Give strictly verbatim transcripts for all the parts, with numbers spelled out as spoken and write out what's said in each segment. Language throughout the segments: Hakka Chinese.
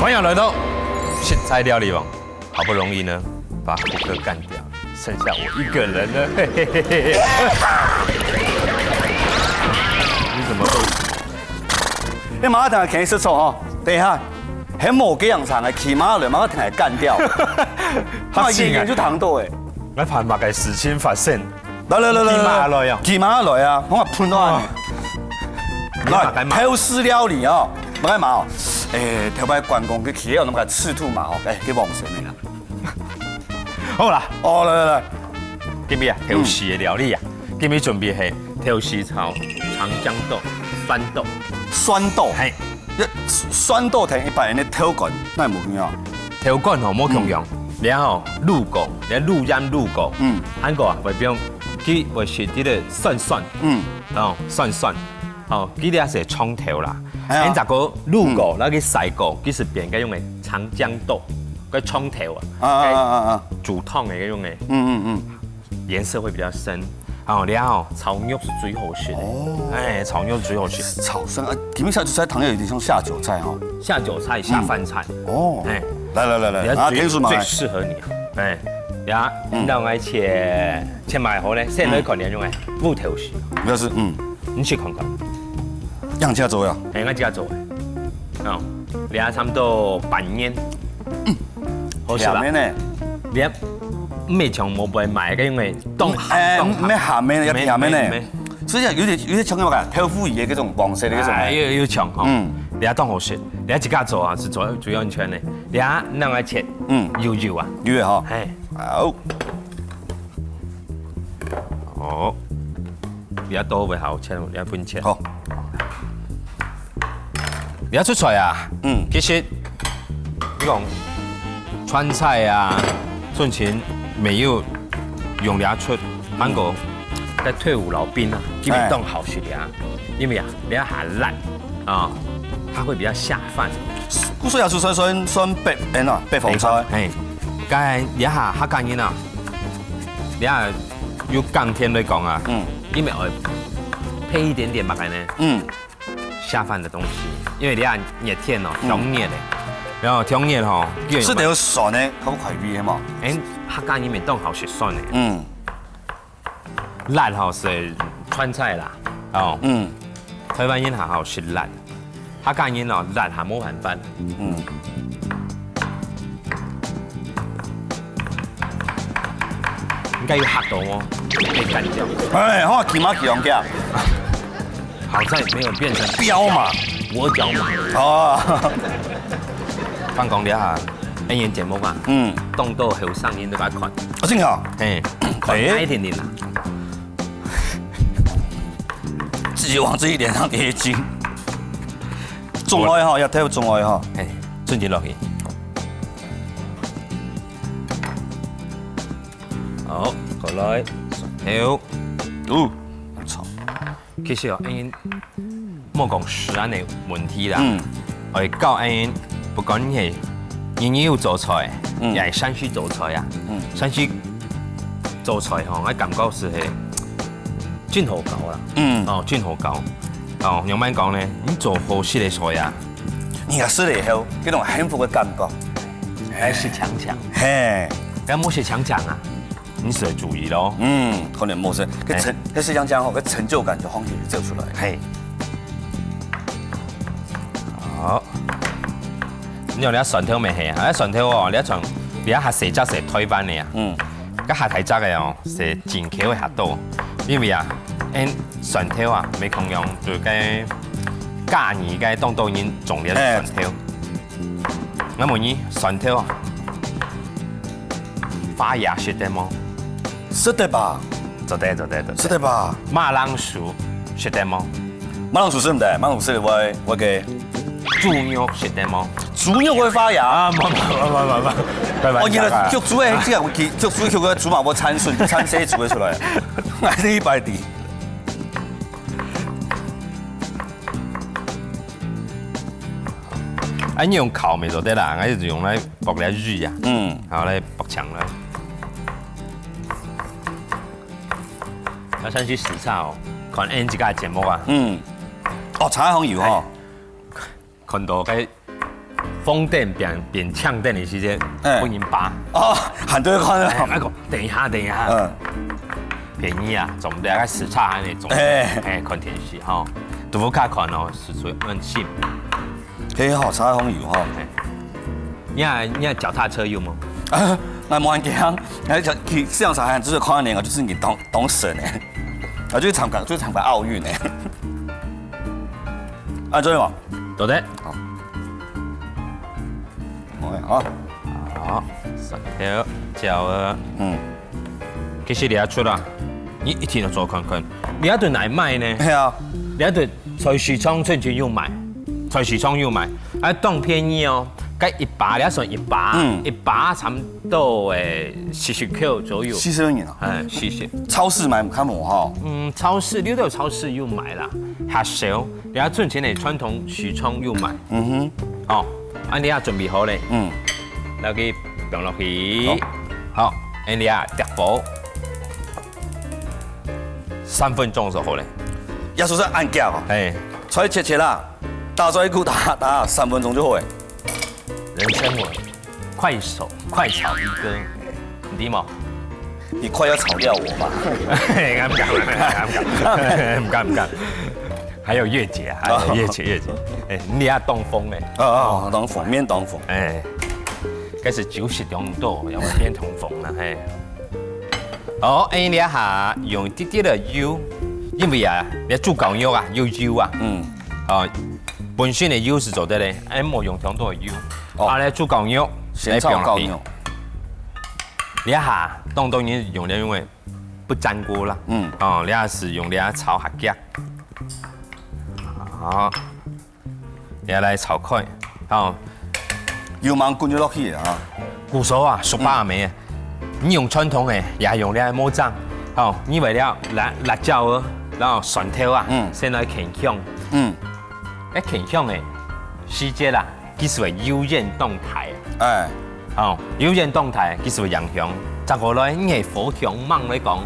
欢迎来到食材料理王，好不容易呢把胡歌干掉，剩下我一个人了，嘿嘿嘿嘿。你怎么都你马上听佢食错吼，等一下，还冇这样长的，起码了，马上听佢干掉。他一眼就听到哎，那盘马个事情发生，来来来来来，起码了呀起码了呀，我喷到你。你马该马来，偷师料理啊，马该马哦，哎，头摆关公去起了那个赤兔马哦，哎，给往生的啦。好啦，哦，来来来，今日啊，偷师的料理啊，今日准备系偷师炒长江豆、酸豆，酸豆，嘿，这酸豆同一般的豆干，那有无共样？豆干吼，无共样，然后入口，然后入盐入口，嗯韩国啊，会变，佢会是这个酸酸，嗯，哦，酸酸，哦，佢这是冲头啦，哎呀你这个入口，那个塞口，佢是变个用个长江豆，个冲头啊，啊啊啊啊啊，煮汤的用个。嗯嗯嗯，颜色会比较深。哦，然后炒肉是最好吃的。哦哎，炒肉最好吃。炒生啊，前面下酒菜糖有点像下酒菜哈。下酒菜、下饭菜。哦，哎，来来来来，然后最啊，天数嘛，最适合你。哎，呀，让我切切买好嘞，先来看两种哎，木头是，表示嗯，你去看看。样价左右，哎，我自家做的。哦，你还差不多半年。好吃吧下？面呢，你还没从我不会买个，因为冻哎，冻没下面要下面呢没没，所以有点有点像那个豆腐乳的这种黄色的这种，哎，又又强哈。嗯嗯，你要当好吃，你要自家做啊，是做主要安全的。你要让它切，嗯嗯，油油啊，有的哈，哎，好，哦，你要多为好切，你要分切。好，你要出菜啊，嗯嗯，其实你讲川菜啊，春前没有用你要出，韩国在退伍老兵啊，基本上好吃的啊，因为啊，你要很烂啊，它会比较下饭。故所也是算算算北，哎呐，北方菜，哎，刚才你下客家人啊，你下有冬天来讲啊，嗯嗯，因为我配一点点嘛，可能嗯，下饭的东西，因为你看热天哦，嗯冬热的，然后冬热吼，吃得有酸的，可不可以嘛？哎，客家人民当好食酸的，嗯辣吼是川菜啦，哦，嗯台湾人还好食辣，客家人哦辣还没办法，嗯，应该有吓到哦，被干掉。哎，我起码起两架，好在没有变成彪马，跛脚马。哦，放讲了哈，演员节目嘛，嗯，动到后生人都来看，啊，真的啊，嘿，看哎一点点啦。自己往自己脸上贴金，中爱哈，要贴中爱哈，嘿，顺序落去。好，过来，好。哦，操，其实哦，因莫讲食安的问题啦，嗯我教因不管你系人有做菜，嗯也系山西做菜啊，嗯山西做菜吼，我感觉是系真好搞啦，嗯哦，真好搞，哦，仰般讲呢？你做好食的菜啊，你也是了以后，这种幸福的感觉，还是强强，嘿，不要莫是强强啊，你是主意咯，嗯，可能陌生，可成，可是像这样吼，可成就感就放进去走出来，嘿，好，你有你酸豆没嘿啊？那酸豆哦，你要从你要下细只是推翻的呀。嗯个下大只个哦，是进口个下多，因为啊，因酸豆啊，没空用，就个加热个当多人种了酸豆。那么你酸豆啊，发芽食得吗？是的吧？做得做得做得。是的吧？马铃薯食得吗？马铃薯是不对，马铃薯是我我给猪肉食得吗？猪肉会发芽。啊，不不不不不不，哦，原来竹猪哎，这样我给竹猪有个猪嘛，我参孙参谁猪出来，还是一百底。哎，你用烤没做得啦，还是用来爆来鱼啊？嗯，好来爆墙了。那上去实操哦，看 N 这个节目啊，嗯，哦，茶红油哈，看到个紅燈變，變青燈个時節，哎。分人扒。哦，喊對看了。哎，𠊎講，等一下，等一下。嗯。便宜啊，總得愛時差還得總得，哎。哎，看電視吼，都不卡看哦，是屬於任性。嘿，好，差紅油吼。哎。你啊，你啊，腳踏車有無？啊，𠊎無恁驚，𠊎就去市場上還就是看那個，就是你當，當神哎，啊，就是參加，就是參加奧運哎。啊，做得無？做得。好。好，好。好，三條，腳啊。嗯。其實你愛出啊，你一定要做看看。你愛對哪賣呢？係啊。你愛對菜市場曾經有賣，菜市場有賣，啊，當便宜哦。該一把，你愛算一把，嗯。一把差不多誒，四十塊左右。四十元啊？哎，四十。超市買較無吼。嗯，超市，有兜超市有賣啦，較少。 你愛準前个傳統市場有賣。嗯哼。哦，恁你也準備好咧。嗯。落去放落去。好。好，恁你啊，著火。三分鐘就好咧。也就是恁遽哦。嘿。菜切切啦，打在一股打打，三分鐘就好咧。人稱我快手快炒一哥，你知嗎？你快要炒掉我吧？嘿，敢敢，敢敢，毋敢毋敢。還有月姐，還有月姐，月姐，哎，你也當紅哎。哦，哦，當紅，面當紅。哎，該係酒食當多，要面當紅啦，嘿。哦，哎，你下用一滴滴个油，因為啊，你煮絞肉啊，有油啊。嗯。哦，本身个油係做得个，哎，莫用當多个油。哦。啊，來煮絞肉，先炒絞肉。來放落去。 這下當當然用了，因為不沾鍋啦。嗯。哦，這下係用這下炒下腳。好，這下來炒開。好。油吂滾就落去啊。古時候啊，叔爸阿姆，你用傳統个，也用這下無正。好，你為了辣，辣椒啊，然後蒜頭啊，嗯。先來牽香。嗯。該牽香个時節啦， 佢就會油煙當大。哎。哦，油煙當大，佢就會影響。再過來，你个火強猛來講，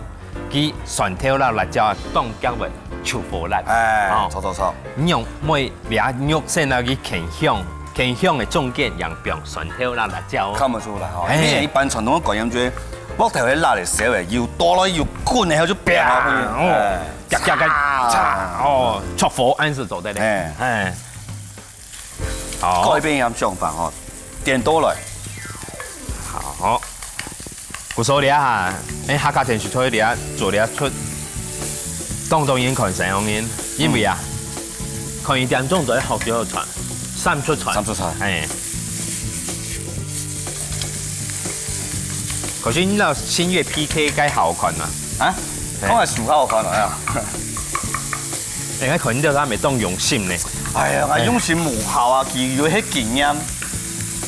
佢蒜頭啦、辣椒啊，當遽會出火啦。哎，哦。著著著。你用每粒肉先來去牽香，牽香个中間，樣放蒜頭啦、辣椒。看不出來哦。哎。因為一般傳統个觀念就係，鑊頭係辣个燒个，油多了油滾个，就啪，啪，哦，哎。啪啪啪，嚓，哦，著火，恁樣係做得个。哎。哎。 好。改變一下想法吼，顛倒來。好。古時候這下，哎，客家電視台這下做這出，當當然看成功，因為啊，嗯。看一點鐘就愛學幾多菜，三出菜。三出菜。哎。可是你知道新月P K該好看嗎？啊？嘿。看來輸較好看了呀。 哎，𠊎看你這下也當用心呢。哎呀，𠊎用心無效啊，佢有些經驗。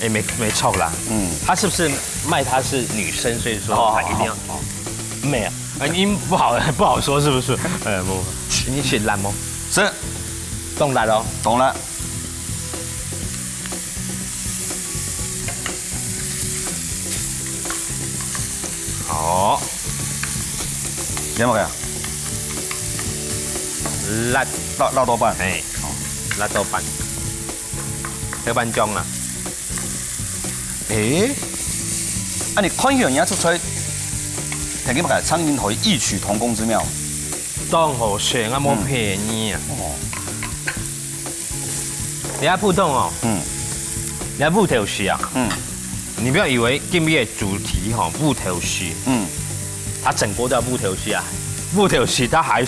哎，沒，沒錯啦。嗯。他是不是賣他是女生，所以說他一定要，哦，哦，哦。沒有，啊，你不好，不好說是不是？呃，不，你選辣嗎？是。當辣哦。當辣。 好。點麼个啊？辣。辣，辣豆瓣。哎，辣豆瓣。豆瓣醬啊。哎，啊，你看起來人家出出來，聽佢們講蒼蠅可以異曲同工之妙。當好食，𠊎無騙你啊。嗯。哦。 你愛普通哦，嗯。你愛烏豆豉啊，嗯。你不要以為今日的主題吼，烏豆豉，嗯。它整鍋都要烏豆豉啊，烏豆豉它還，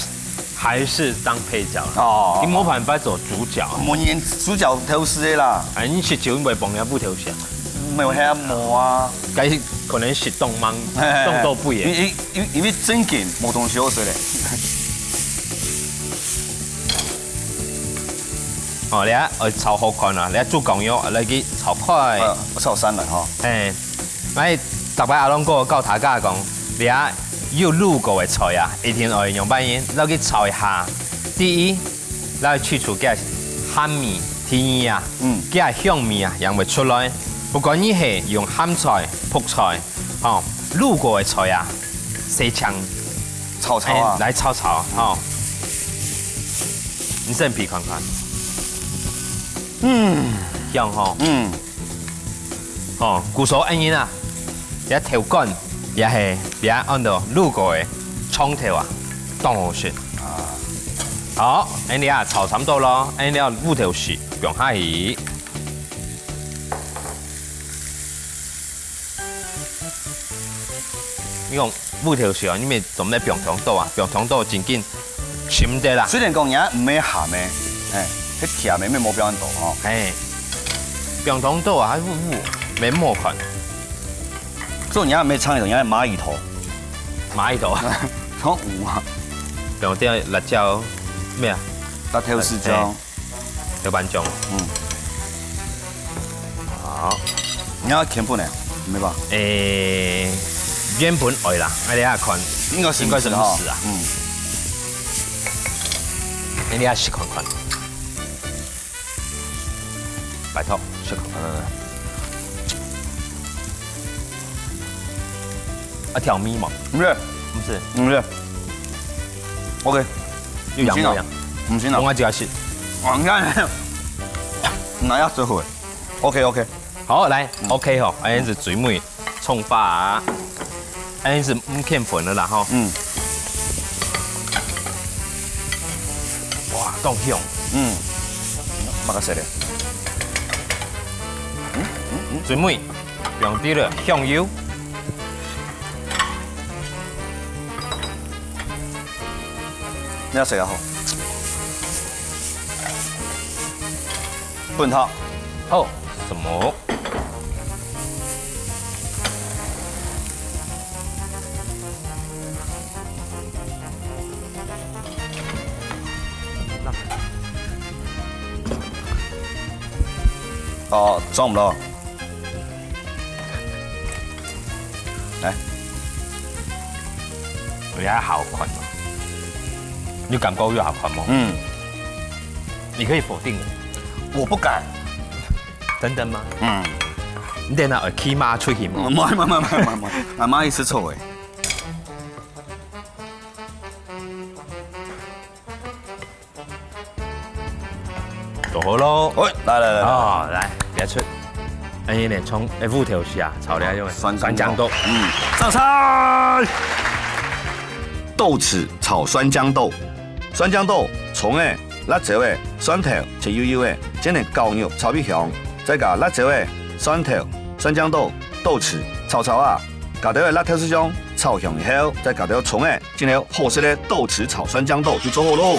還是當配角啦。哦。你無辦法做主角啊。無人主角豆豉个啦。哎，你食酒你會放了烏豆豉啊？沒有，遐無啊。該可能食凍芒，嘿嘿嘿。凍到不也。因，因，因，因為正經無東西好食咧。 哦，你看，愛炒好看啊，你看煮絞肉，來去炒開。呃，我炒散了哈。哎，來，逐擺阿龍哥教大家講，你看有滷過个菜啊，一定愛用白鹽，落去炒一下。第一，來去除佢个鹹味；第二啊，嗯。佢个香味啊，也會出來。不管你係用鹹菜、覆菜，吼，滷過个菜啊，洗淨，炒炒啊。哎，來炒炒，吼。你先鼻看看。嗯。香吼。嗯。哦，故所恁樣啊，這豆乾也係這安到滷過个蔥頭啊，當好食。啊，好，恁樣啊，炒差不多咯，恁樣啊，烏豆豉放下去。你講烏豆豉哦，你乜做毋得放當多啊？放當多正經尋得啦。雖然講也毋係鹹个，哎，佢甜个，乜無放恁多吼。哎，放當多啊，還烏烏，乜無看。做人也毋係長一頭，也係螞蟻頭。螞蟻頭。從五啊。放點辣椒，咩啊？辣椒豉醬。哎。 豆瓣醬。嗯。好。你愛添粉呢？毋係吧？誒，原本愛啦，𠊎等下看。應該係毋係啊？應該係毋係啊？嗯。你等下試看看。拜託，試看看。嗯。 啊，調味嘛？毋係，毋係。毋係。OK。有樣無樣？毋係啊。講下就係。哦，你看，那要收回。OK，OK。好，來，嗯。OK吼，恁樣係最尾蔥花啊，恁樣係五片粉了啦吼。嗯。哇，當香。嗯。麼个色的？嗯，嗯，嗯。最尾。 放滴了香油。你要誰啊？笨他。好，什麼？ 哦，裝毋落。來。有較好看無？你感覺有較好看無？嗯。你可以否定的。我不敢。真的嗎？嗯。你等下會騎馬出去嗎？嗯，毋會，毋會，毋會，毋會，毋會，阿媽意思錯誒。 做好咯。喂，來，來，來，來。哦，來，別出。哎，你蔥，哎，烏豆豉啊，炒了用酸酸醬豆。醬豆。嗯，上菜。豆豉炒酸豇豆，酸豇豆，蔥仔、辣椒仔、蒜頭切幼幼仔，先同絞肉炒分香，再加辣椒仔、蒜頭、酸豇豆、豆豉炒炒啊，加兜仔辣椒豉醬炒香以後，再加兜蔥仔， 今日好食个豆豉炒酸豇豆就做好咯。